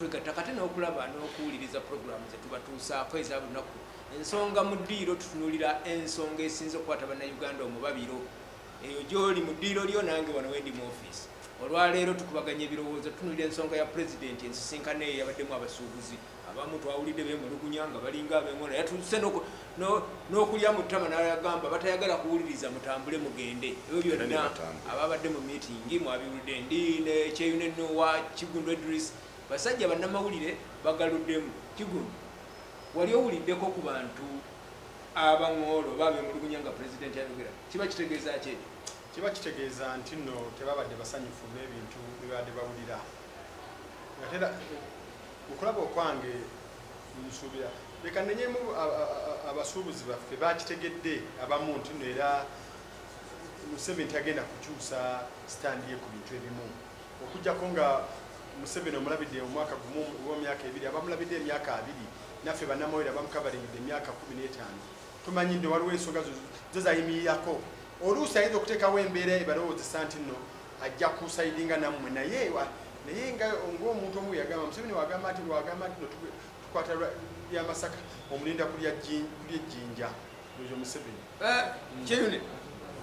Twegatta kate n'okulaba n'okuwuliriza pulogulaamu ze tubatuusaako eza lunaku. Ensonga mu ddiiro, tutunuulira ensonga esinze okukwata Bannayuganda omubabiro. Eyo gy'oli mu ddiiro lyo, nange wano wendi mu ofiisi. Olwaleero tukubaganya ebirowoozo, tutunuulira ensonga ya Pulezidenti, ensisinkano eyo yabaddemu abasuubuzi. Abamu twawulidde beemulugunya nga balinga ab'eŋŋona, yatuuse n'okulya mu ttama n'agamba batayagala kuwuliriza mutambule mugende. Ebyo Era ne byonna batambula. Ababadde mu miitingi mwabiwulidde. Ndi ne Kyeyune Noah, Kigundu Edris, basajja bannamawulire bagaluddemu. Kigundu, wali owuliddeko ku bantu abaŋŋoola oba abeemulugunya nga Pulezidenti ayogera? Kiba kitegeeza ki ekyo? Kiba kitegeeza nti nno tebabadde basanyufu n'ebintu bye babadde bawulira. Nga tera okulaba okwange nsuubira leka nenyemu abasuubuzi baffe bakitegedde abamu nti nno era Museveni tagenda kukyusa stand ye ku bintu ebimu, okuggyako nga Museveni omulabidde omwaka gumu oba emyaka 2. Abamulabidde emyaka 20, naffe bannamawulire abamukabaringidde emyaka 15, tumanyi nti waliwo ensonga zo zayimirirako. Oluusi ayinza okuteekawo embeera ebalowoozesa nti nno ajja kusaidinga nammwe, naye nga ng'omuntu omu yagamba, Museveni wagamba nti no tukwata lyamasaka, omulinda kulya ejjinja oyo Museveni. Kyeyune,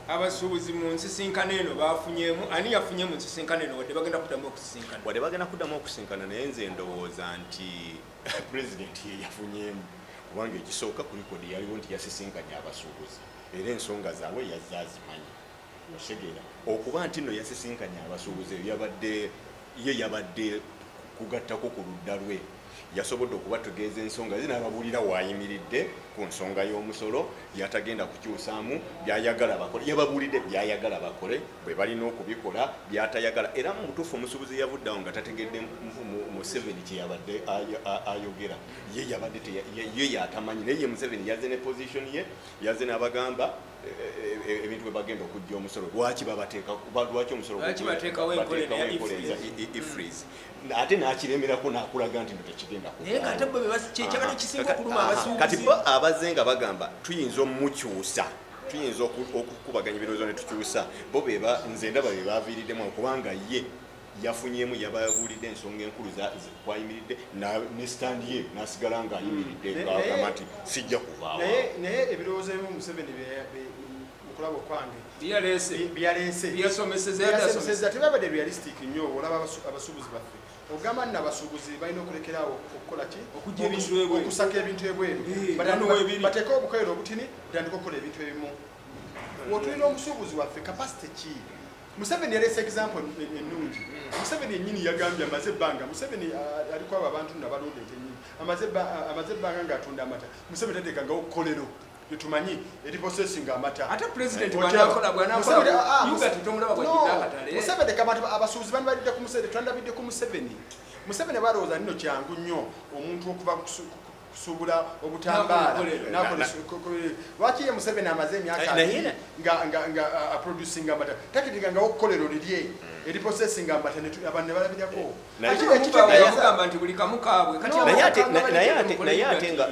abasuubuzi mu nsisinkano eno bafunyemu ani? Yafunye mu nsisinkano eno, wadde bagenda kuddamu okusisinkana? Wadde bagenda kuddamu okusinkana, naye nze ndowooza nti Pulezidenti ye yafunyemu, kubanga ekisooka ku likodi yaliwo nti yasisinkanye abasuubuzi era ensonga zaabwe yazze azimanyi. Okitegeera, okuba nti nno yasisinkanye abasuubuzi, eyo yabadde ye yabadde kugattako ku ludda lwe. Yasobodde okubategeeza ensonga ze n'ababuulira waayimiridde ku nsonga y'omusolo, byatagenda kukyusaamu, byayagala bakole. Yababuulidde byayagala bakole, bwe balina okubikola, byatayagala. Era mu butuufu omusuubuzi yavuddeawo nga tategedde Museveni kyeyabadde ayogera. Ye yabadde ye yatamanyi, naye ye Museveni yazze ne position ye, yazze n'abagamba ebintu bwe bagenda okujja omusolo, lwaki babateeka, lwaki omusolo Lwaki bateekawo enkola eno ya bateekawo enkola e-freeze? E-freeze, ate n'akiremerako n'akulaga nti no tekigenda Naye nga ate kuvaawo. bo kyekibadde kisinga okuluma Kati abasuubuzi. bo abazze nga bagamba tuyinza omukyusa, tuyinza okukubaganya ebirowoozo ne tukyusa, bo beba nze ndaba be baviiriddemu, kubanga ye yafunyemu, yababuulidde ensonga enkulu kwayimiridde ne stand ye, n'asigala ng'ayimiridde ng'agamba nti sijja kuvaawo. Naye ebirowoozo ebimu Museveni mu kulaba okwange byeyaleese byaleese byeyasomeseza. Byeyasomeseza tebabadde realistic nnyo. Olaba abasuubuzi baffe, ogamba nno abasuubuzi balina okulekeraawo okukola ki? Okuggya ebintu ebweru. Okusaka ebintu ebweru. Wano weebiri. Bateeke obukolero obutini, butandike okukola ebintu ebimu. Wotulina omusuubuzi waffe capacity ki? Museveni yaleese example ennungi. Museveni yennyini yagambye amaze ebbanga, Museveni aliko abo abantu nno abalunda ente ennyini, amaze ebbanga ng'atunda amata. Museveni tateekangawo kkolero lyetumanyi eriprocessinga amata. Ate Pulezidenti Okyaba. bw'anaakola bw'anaakola Museveni, yogati tomulaba No, bw'agidde akatale. Museveni leka abantu abasuubuzi bandibadde ku Museveni, twandabidde ku Museveni. Museveni balowooza nno kyangu nnyo omuntu okuva kusuubula obutambaala N'akola n'akola lwaki ye Museveni amaze emyaka 20 nga aproducinga amata, takitingangawo kkolero lirye eriprocessinga amata, abantu ne balabirako. Naye Ate Ekitegeeza- yamugamba nti buli kamu kaabwe. Kati naye ate abagamba naye bali ate mukole naye ate yogati. nga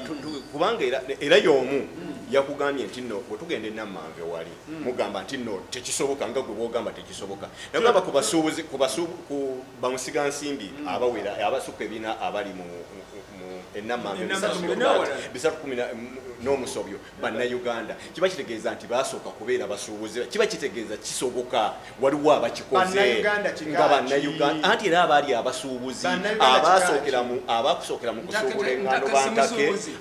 kubanga era y'omu yakugambye nti nno bwe tugenda enammanve wali mugamba nti nno tekisoboka, nga gwe bwogamba tekisoboka. Nagamba ku basuubuzi, ku bamusigansimbi abawera abasukka ebina abali mu enammanve Enammanve, n'awalala. bisatu kumi n'omusobyo Bannayuganda, kiba kitegeeza nti basooka kubeera basuubuzi, kiba kitegeeza kisoboka, waliwo abakikoze. Bannayuganda kika Nga Bannayuganda ki? Anti era abaali abasuubuzi Bannayuganda kika abasookera ki? mu abasookera mu kusuubula eŋŋano Ntaka si bantake musuubuzi.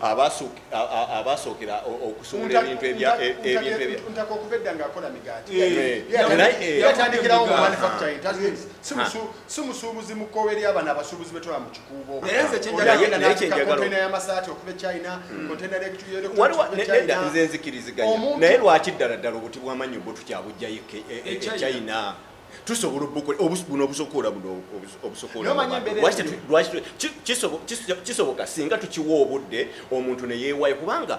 Abasookera okusuubula ebintu ebya ebintu ebya Ntaka okuva edda ng'akola migaati. Era Yatandikirawo mu manufacturing. Aha. Si musuubuzi mu kkowe eri abano abasuubuzi betwala mu Kikuubo. Naye nze Oli agenda Naye n'atika kyenjagala container y'amasaati okuva e China, container Waliwo okuva e nedda, China. nze nzikiriziganya. Naye lwaki ddala ddala obuti bw'amannyo bwo tukyabugjayo E e China? China tusobola obukola buno obusokoola buno obusokoola N'omanya mu bantu. embeera Lwaki eri. Lwaki kisoboka singa tukiwa obudde omuntu ne yeewaayo, kubanga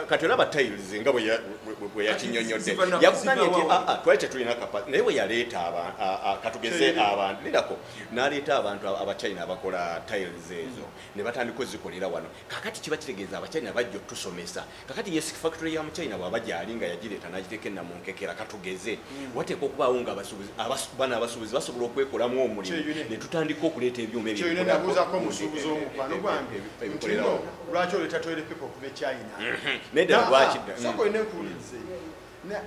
kati olaba tiles nga bwe yakinyonyodde. Yakugambye nti ziva wa? "Ah, ah, twali tetulina capacity," naye bwe yaleeta katugeze Kyeyune. abantu lirako n'aleeta abantu Abachina abakola tiles ezo ne batandika ozikolera wano. Kakati kiba kitegeeza Abachina bajja otusomesa. Kakati yes, factory ya Muchina bw'aba gyali nga yagireeta n'agiteeka enamunkekera, katugeze wateeka okubaawo nga abasuubuzi bano abasuubuzi basobola okwekolamu omulimu Kyeyune. ne tutandika okuleeta ebyuma ebyo Kyeyune ebikola- nabuuzaako omusuubuzi omukwano gwange nti ebikolerawo. no, lwaki oleeta toilet paper okuva e China? Naye ddala lwaki Sooka olina nkuwulirize.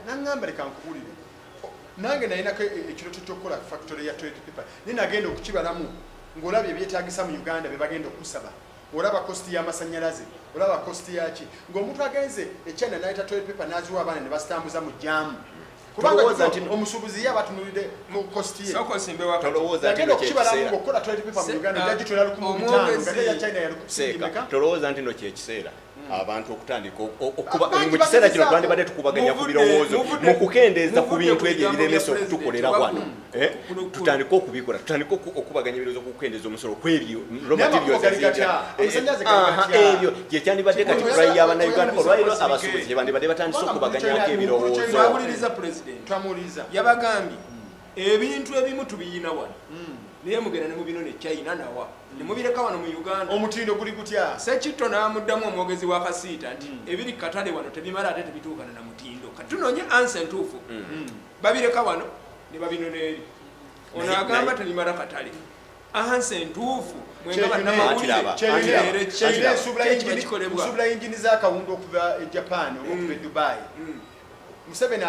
Naŋŋamba leka nkubuulire. Nange nalinako ekirooto ky'okukola factory ya toilet paper, naye nagenda okukibalamu ng'olaba ebyetaagisa mu Uganda bye bagenda okusaba, olaba cost y'amasannyalaze, olaba cost yaki, ng'omuntu agenze e China n'aleeta toilet paper n'aziwa abaana ne bazitambuza mu jaamu, kubanga Tolowooza nti omusuubuzi ye aba atunulidde mu cost ye. Sooka osimbe wakati. Tolowooza nti Yagenda no okukibalamu kyekiseera ng'okukola toilet paper mu Uganda ojja gitwala 1500, omwogezi- nga ate eya China ya Seeka, 1000. tolowooza nti no kyekiseera abantu okutandika okuba Bangi mu kiseera kino bagezezaako. twandibadde tukubaganya ku birowoozo mu kukendeeza ku muvudde bintu ku ebyo bigambo bya ebiremesa President, okutukolera wano. Tutandike okubikola, tutandike okubaganya ebirowoozo ku kukendeeza omusolo kwebyo raw Naye amakubo materials gali eziyingira. gatya? Amasannyalaze gali gatya? Ebyo gyekyandibadde kati Oyo- cry oyo- y'Abannayuganda oyo- olwaliro oyo- abasuubuzi gye bandibadde batandise Kubanga okubaganyako mu ebirowoozo. China- Twawuliriza President. Twamuwuliriza. Yabagambye ebintu ebimu tubiyina wano, naye mugenda ne mubino ne China nawa ne mubireka wano mu Uganda. Omutindo guli gutya? Sekitto n'amuddamu omwogezi wa Kasiita nti ebiri katale wano tebimala ate tebituukana na mutindo. Kati tunoonye answer entuufu. Babireka wano ne babinona eri. Ono agamba tebimala katale. Answer entuufu mwenga Kyeyune- bannamawulire Anti laba, Kyeyune- anti laba, kibeere ki? Kyeyune anti laba. nsuubula Ki ekiba yingini- kikolebwa? nsuubula yingini z'akawunga okuva e Japan oba okuva e Dubai. Museveni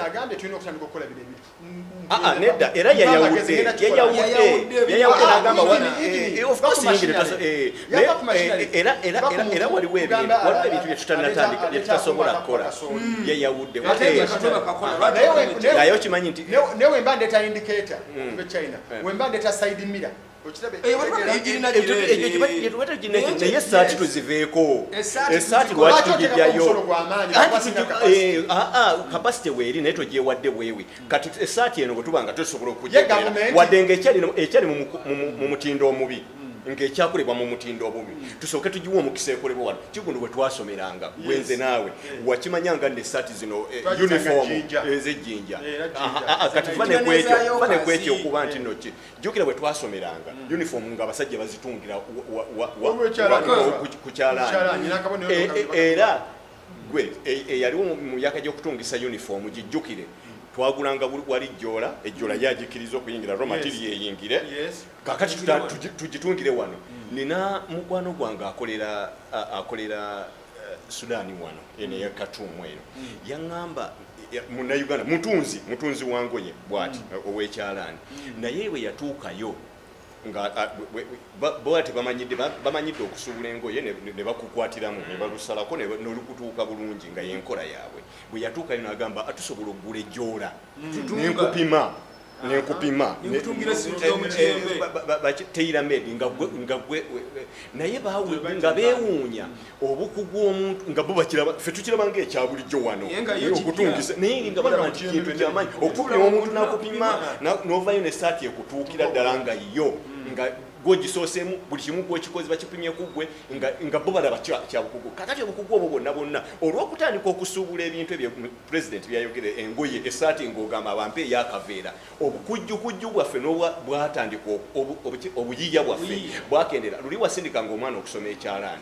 agambye tulina okutandika okukola bino ebintu. Nedda, era yayawudde yayawudde Yayawudde ebintu. yayawudde n'agamba Yingini, of course va ku yingini machinery. naye, Yava ku machinery. era Va ku era muntu era waliwo ebintu kugamba waliwo ebintu bye tutanatandika aleeta bye tutasobola akuuma kukola. kasooli. Yayawudde. Ate nga katoba kakola, lwaki Naye okola Naye okimanyi nti naye wemba ndeeta indicator okuva e China, wemba ndeeta side mirror, okirabe? Waliwo engine Ekyo naye esaati tuziveeko. Essaati Esaati tuzikola. lwaki Lwaki oteekako tugijjayo? omusolo gw'amaanyi? Anti Lwasinga capacity. Capacity weeri, naye togyewadde bwewe. Kati esaati eno bwe tuba nga tusobola Ye okugyekolera, gavumenti- wadde ng'ekyali mu mutindo omubi, ng'ekyakolebwa mu mutindo obubi, tusooke tugiwe omukisa ekolebwa wano. Kigundo bwe twasomeranga, gwenze naawe wakimanya nga nesaati zino Twagitanga uniform Jjinja. ez'ejjinja. Era Jjinja. Kati va Jjinja nekwekyo n'ezaayo va nekwekyo kasi. okuba nti no ki jjukira bwe twasomeranga uniform nga abasajja bazitungira Olw'ekyalaani. ku kyalaani. Kyalaani, n'akabonero Era gwe eyaliwo mu myaka gy'okutungisa uniform, gijjukire twagulanga wali jjoola, ejjoola yagikiriza okuyingira raw material eyingire. Kakati tugitungire wano. Nina mukwano gwange akolera Sudaani wano eno eya Katuumu eno, yaŋŋamba Munnayuganda mutunzi wa ngoye bwati ow'ekyalaani, naye bwe yatuukayo nga bo tebamanyidde bamanyidde okusuubula engoye ne bakukwatiramu ne balusalako n'olukutuuka bulungi nga yenkola yaabwe. Bwe yatuukayo n'agamba, "Tusobola okugula ejjoola nenkupima Nenkutungira essuuti y'omukiyembe. Tailor made nga gwe naye bawe nga beewuunya obukugu omuntu nga bo bakiraba, ffe tukiraba ng'ekya bulijjo wano Naye nga yo okutungisa, naye nga balaba nti kintu kyamaanyi okupima omuntu nakupima n'ovaayo n'essaati ekutuukira ddala nga yo nga gwogisooseemu, buli kimu gwekikozi bakipimye ku gwe, nga bo balaba kya bukugu. Kakati obukugu obwo bwonna bwonna olw'okutandika okusuubula ebintu ebyo Pulezidenti byayogere, engoye, essaati ng'ogamba abampe eyakaveera, obukujjukujju bwaffe n'obwa bwatandika obuyiiya bwaffe Obuyiiya. bwakendera. Luli wasindikanga omwana okusoma ekyalaani,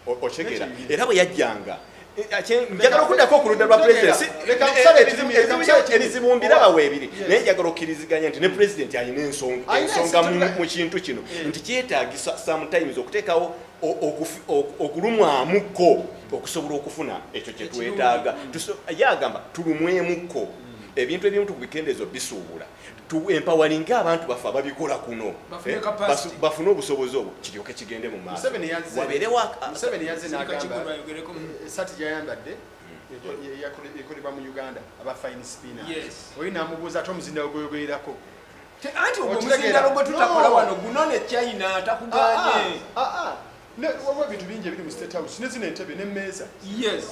okitegeera? Nekiyinza. Era bwe yajjanga njagala okuddako ku ludda lwa Pulezidenti. Leka nkusale ekirimi, leka nkusale ekirimi. Ebizibu mbiraba weebiri, Yes. naye njagala okkiriziganya nti ne Pulezidenti alina ensonga Alina ensonga ensonga. mu kintu kino nti kyetaagisa sometimes okuteekawo okulumwamukko okusobola okufuna ekyo kye twetaaga. Ye agamba tulumwemukko ebintu ebimu tubikendeeza bisuubula, empoweringe abantu baffe ababikola kuno. Bafune capacity. Bafune obusobozi obwo kiryoke kigende mu maaso. Museveni yazze Wabeerewo Museveni yazze Sirika n'agamba Kigulu ayogereko. Esaati gyayambadde ekolebwa mu Uganda aba Fine Spinners. Oyo n'amubuuza ate omuzindawo gweyogererako. Anti ogwo Okitegeera? omuzindalo gwe tutakola No. wano guno ne China takuganye. Waliwo ebintu bingi ebiri mu State House, ne zino entebe n'emmeeza.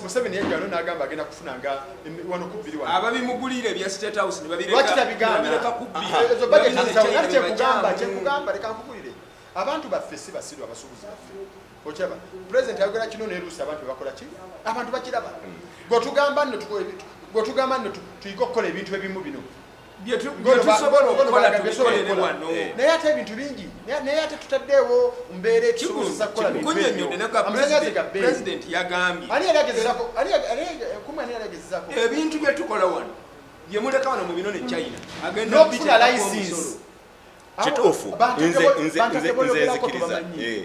Museveni yajja wano n'agamba agenda kufunanga wano ku bbiri wano. Ababimugulira ebya State House ne babireka. Lwaki tabigaana? Ne babireka kubbi. Ezo budget Ne babireka zaabwe, China ate kyekugamba bibakyamu. Kyekugamba, leka nkugulire, abantu baffe si basiru, abasuubuzi baffe. Okiraba Pulezidenti ayogera kino neruusi, abantu bebakola ki? Abantu bakiraba. Gwetugamba nno tuyige okukola ebintu ebimu bino Bye tusobola okukola Ngono tubikolere okukola. wano. Naye ate ebintu bingi, naye ate tutaddeewo mbeera etusobozesa kukola bintu Kunnyonnyodde ebyo. ne ga Amasannyalaze ga bbeeyi. President yagambye Ani yali agezezaako? Ani yali agezezaako? Ebintu bye tukola wano Byemuleka wano mu binone China agenda N'okufuna biteekako license. omusolo. Kituufu. Nze nzikiriza.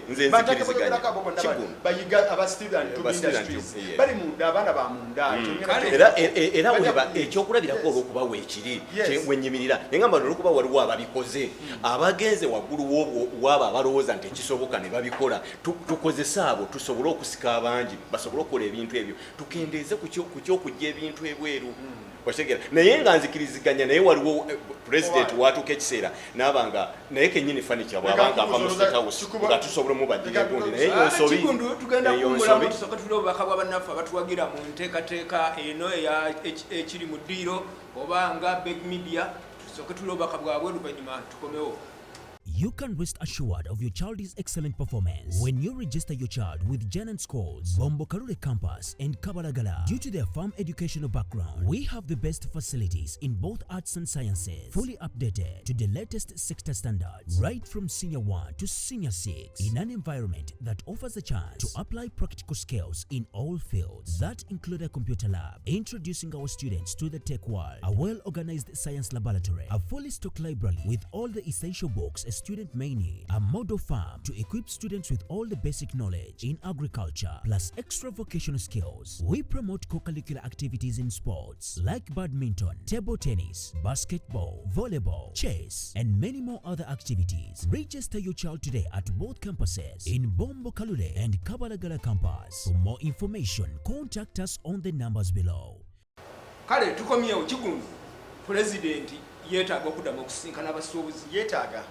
Nze nzikiriziganya. Kigumu. Bayiga aba student to Aba student, industries yeah. bali munda, abaana ba munda. Kale. Era Bajja weba ekyokulabirako olwokuba weekiri wenyimirira naye ngamba olwokuba waliwo ababikoze abagenze waggulu waabo abalowooza nti ekisoboka ne babikola. Tukozese abo tusobole okusika abangi basobole okukola ebintu ebyo, tukendeeze ku kyokujja ebintu ebweru, okitegeera? Naye nga nzikiriziganya naye, waliwo president Owa. watuuka ekiseera naaba nga naye kenyini furniture bwabanga ava mu State House nga tusobola omubajjira egundi, naye eyo nsobi. Kigundu, tugenda Eyo kuwummulamu, nsobi. tusooke tulire obubaka bwa bannaffe abatuwagira mu nteekateeka eno eya ekiri mu ddiiro oba nga Big Media. Tusooke tulire obubaka bwabwe, oluvannyuma tukomewo. You can rest assured of your child's excellent performance when you register your child with Janan Schools, Bombo Kalule Campus, and Kabalagala. Due to their farm educational background, we have the best facilities in both arts and sciences, fully updated to the latest sector standards, right from Senior 1 to Senior 6, in an environment that offers a chance to apply practical skills in all fields that include a computer lab, introducing our students to the tech world, a well organized science laboratory, a fully stocked library with all the essential books a student may need, a model farm to equip students with all the basic knowledge in agriculture, plus extra vocational skills. We promote co curricular activities in sports like badminton, table tennis, basketball, volleyball, chess, and many more other activities. Register your child today at both campuses in Bombo Kalule and Kabalagala campus. For more information, contact us on the numbers below. Kale tukomyewo. Kigundu, pulezidenti yeetaaga okuddamu okusisinkana abasuubuzi? Yeetaaga.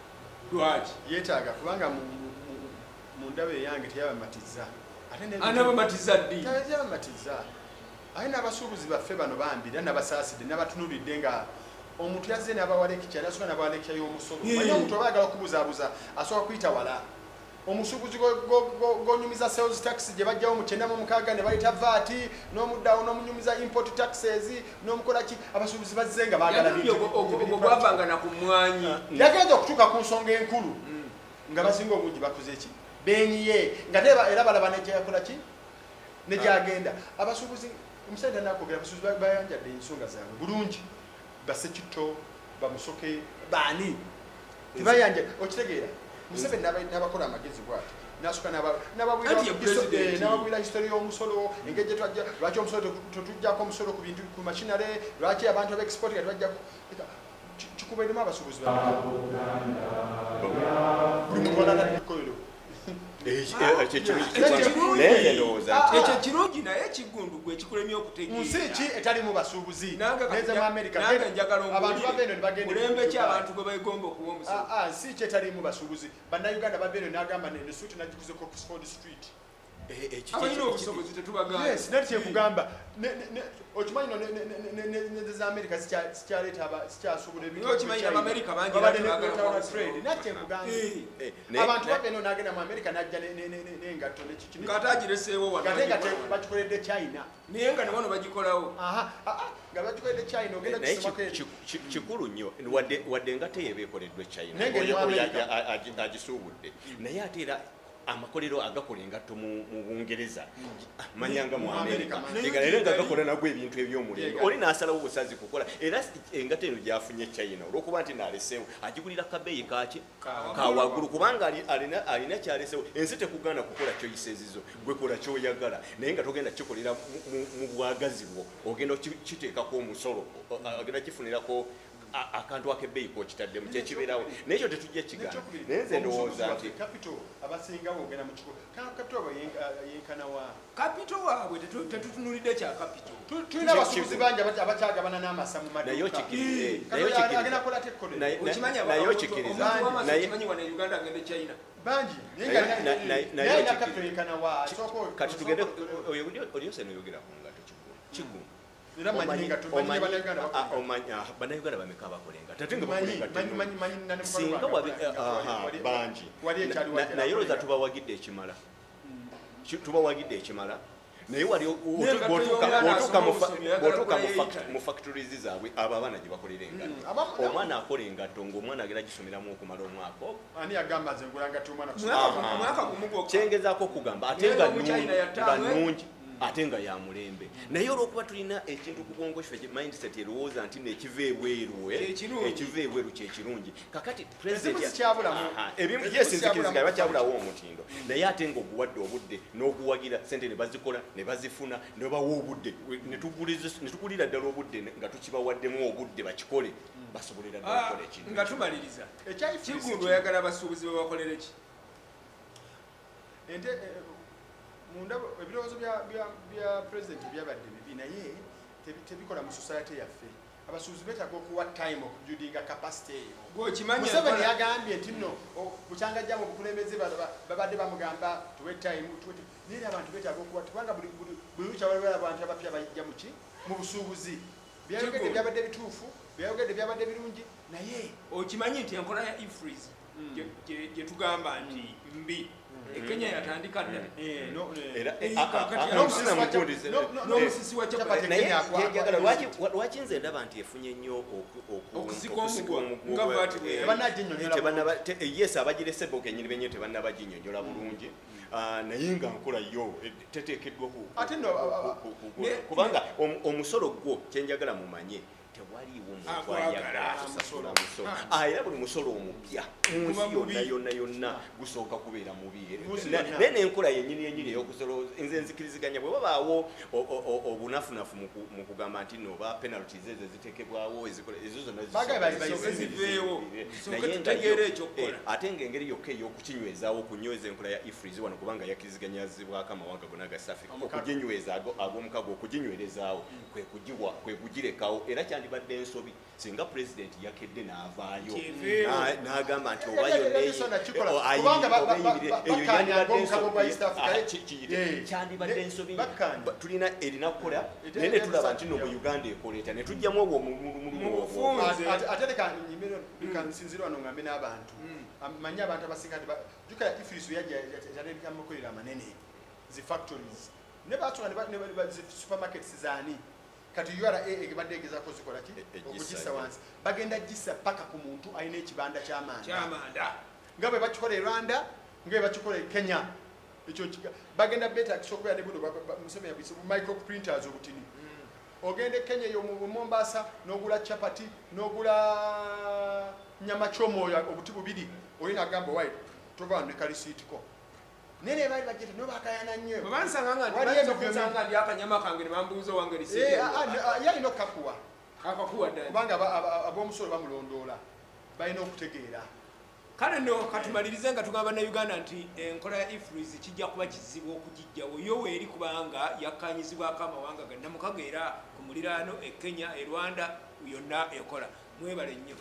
Lwaki? Yeetaaga kubanga mu ndaba eyange teyabamatiza. Ate Anabamatiza ddi? Teyabamatiza. Ate n'abasuubuzi baffe bano bambi era nabasaasidde, nabatunulidde nga omuntu yazze n'abawa lecture, nasooka n'abawa lecture y'omusolo. Manyi omuntu oba ayagala okubuzaabuza asooka kuyita wala. Omusuubuzi gonyumiza sales tax gye bajjawo mu 96 ne bayita VAT, n'omuddawo n'omunyumiza import taxes n'omukola ki. Abasuubuzi bazze nga baagala Yagambye bintu ogwo ebiri gwavanga na ku mwanyi. Yagenza okutuuka ku nsonga enkulu nga basinga obungi bakoze ki? Benyiye nga era balaba nekyakola ki negyagenda. Abasuubuzi, omusajja tanakwogera, abasuubuzi bayanjadde ensonga zaabwe bulungi. Basekito, bamusoke, baani tebayanja, okitegeera? Museveni n'abakola amagezi bwati, nasuka Anti ye president. N'ababwira history y'omusolo, engeri gyetwajja, lwaki omusolo tetujjako omusolo ku bintu, ku machinery, lwaki abantu abexport nga tebajjako. Kikubairemu abasuubuzi buli muntu walala Ekyo kirungi. Ekyo kirungi. Naye nze ndowooza nti Ekyo kirungi, naye Kigundu gwe ekikulemye okutegeera. Nsi ki etalimu basuubuzi? Nange kati Neze mu America, nange njagala abantu ombuulire. bava eno ne bagenda Mulembe ki e Dubai. abantu gwe begomba okuwa omusolo? Ah, ah, nsi ki etalimu basuubuzi? Bannayuganda bava eno n'agamba nene suuti nagiguze ku Oxford Street. Abalina obusobozi tetubagamba. Yes, nati kyekugamba okimanyi no ne za America zikyaleeta zikyasuubula ebintu. Naye okimanyi China. Abamerika bangi Babadde era tebaagala ne kuwa trade. musolo. Nati kyekugamba, abantu bava eno n'agenda mu America n'ajja n'engatto nekiki Ng'ate agireseewo wano. ngate nga bagikola. bakikoledde China. Naye nga ne wano bagikolawo. Aha, ah, ah, nga bakikoledde China, ogenda Naye kisomako eri. kikulu nnyo, wadde engatto eyo eba ekoleddwa e China, Naye ng'eri mu oyo America. agisuubudde, naye ate era amakolero agakola engatto mu Bungereza, manyanga mu Mu America, America, nga era nga gakola nagwo ebintu ebyomulembe, Yega. oli n'asalawo busazi kukola era engatto eno gyafunye China, olwokuba nti naaleseewo agigulira kabeeyi kaki kawaggulu, kubanga alina kyaleseewo. Ensi tekugaana kukola choices zo, gwe kola kyoyagala, naye nga togenda kikolera mu bwagazi bwo, ogenda kiteekako omusolo, ogenda kifunirako akantu ak'ebbeeyi kokitaddemu, kyekibeerawo, naye ekyo tetujja kigaana. Nekyokubiri, Naye nze ndowooza omusuubuzi nti waffe, capital abasinga bwogenda mu kiko capital aba yenkana wa? Capital waabwe tetutunulidde kya capital. Tulina abasuubuzi bangi abakyagabana n'amasa mu Naye maduuka. okikkiriza, Kati naye okikkiriza. agenda kukola ate ekkolero? Okimanyi Naye okikkiriza. omuntu w'amasa okimanyi wano e Uganda agenda e China. Bangi, naye Naye naye alina okikkiriza. capital yenkana wa? Kati tugende olyose noyogera ku ngatto, Kiggundu. Era manyi engatto, manyi Bannayuganda bakola. Bannayuganda bameka abakola engatto ate nga bakola engatto Manyi, ennungi? manyi, nane mukwano Singa gwange wabe akola engatto, aha, bangi. wali ekyali wali Naye olowooza akola. tubawagidde ekimala? Tubawagidde ekimala, naye wali Naye engatto y'omwana bw'otuuka mu asoma obusomi, ayagala bw'otuuka mu kugulayo Italy. mu factories zaabwe, abo abaana gye bakolera engatto, omwana akola engatto ng'omwana agenda gisomeramu okumala omwaka ogwo. Ani yagamba nze ngula ngatto omwana Mwaka gumu gwokka. Kyengezaako okugamba ate Naye nga nga Omuchina nnungi, nga yattaano, eh? nnungi. Ate nga ya mulembe, naye olwokuba tulina ekintu ku bwongo kiffe, mindset erowooza nti nekiva ebweru, Kyekirungi. Ekiva ebweru kyekirungi. Kakati Ezimu zikyabulamu. Aha, ebimu Ezimu yes, zikyabulamu. nzikiriziganya bakyabulawo omutindo, naye ate ng'oguwadde obudde n'oguwagira, sente ne bazikola ne bazifuna ne bawa obudde ne tugulira ddala obudde nga tukibawaddemu obudde bakikole, basobolera ddala okukola ekintu. Nga tumaliriza, Ekya EFRIS Kiggundu, oyagala abasuubuzi babakolere ki? Ente munda ebirowoozo bya president byabadde bibi, naye tebikola mu society yaffe. Abasuubuzi beetaaga okuwa time okubuildinga capacity eyo. Gweokimanyi Museveni yagambye nti nno bukyanga jja mu bukulembeze, babadde bamugamba tuwe time, tuwe time. Naye era abantu beetaaga okuwa, kubanga buli lukya waliwo abantu abapya bajja muki mu busuubuzi. Byayogedde Kiggundu. byabadde bituufu, byayogedde byabadde birungi, naye Okimanyi nti enkola ya EFRIS gye tugamba nti mbi, ekenya yatandika dda. No, Era Kakati n'omusisi mukundi N'omusisi wa Chapati. chapati. Naye Kenya njagala lwaki nze ndaba nti efunye nnyo Okusika okusika omuguwa, omuguwa, nga VAT bwe Tebannaginnyonnyola yes, abagirese bo kennyini bennyini tebannabaginnyonnyola bulungi. Ah, naye nga nkola yo teteekeddwa Ate nno, kubanga omusolo gwo, kyenjagala mumanye, tewaliiwo muntu Agwagala. ayagala kusasula musolo. Ah, era buli musolo omupya mu nsi Guba mubi. yonna yonna yonna gusooka kubeera mubi. Mu nsi yonna. Naye n'enkola yennyini yennyini ey'okusolo, nze nzikiriziganya bwe babaawo obunafunafu mu kugamba nti no ba penalties ezo eziteekebwawo ezo zonna Baagaye bali Zisooke ziveewo. Zisooke Naye nga tutegeere ekyokukola. Ate ng'engeri yokka ey'okukinywezaawo, okunyweza enkola ya EFRIS wano, kubanga yakkiriziganyizibwako amawanga gonna ga South Africa, Omukago. okuginyweza ag'omukago, okuginywerezaawo kwe kugiwa, kwe kugirekawo. Era kyandibadde ensobi singa pulezidenti yakedde n'avaayo Kyeveewo. n'agamba nti oba Yali- yonna yali sona kikola. oba Kubanga eyimirire, eyo bakkaanya yandibadde ag'omukago ensobi. gwa East Africa. Ah, kiyite. Kyandibadde ensobi. Bakkaanya. Tulina erina kukola, Ete- naye ne tulaba nti no mu ete- Uganda ekoleeta ne tujjamu obwo omulumulumu Mu obwo. bufunze. Ate leka leka nsinzire wano ngambe n'abantu. Manyi abantu abasinga nti jjukira EFRIS yajja yatandika amakolero amanene, zi factories, ne basooka zi supermarkets zaani. Kati URA ebadde egezaako zikola ki? Egissa. Okugissa wansi. Bagenda gissa paka ku muntu alina ekibanda ky'amanda, Kyamanda. nga bwe bakikola e Rwanda, nga bwe bakikola e Kenya. Ekyo bagenda beetagisa okubeera ne buno Museveni yabuyise bu micro printers obutini. Ogenda e Kenya eyo mu Mombasa n'ogula chapati, n'ogula nyama kyomwoyo, obuti bubiri, olina agamba wayi tova wano ne kalisiitiko. Naye ne baali bajja no bakayana nnyo. Bwe bansanga nga Waliyo bayinza emivuyo okunsanga ndi akanyama kange ne bambuuza owange Eh, ye alina okukakuwa. Akakuwa ddala. Kubanga ab'omusolo bamulondoola, balina okutegeera. Kale nno katumalirize nga tugamba bannayuganda nti enkola ya EFRIS kijja kuba kizibu okugijjawo yo weeri, kubanga yakkanyizibwako amawanga gannamukago, era ku muliraano e Kenya, e Rwanda, yonna ekola. Mwebale nnyo.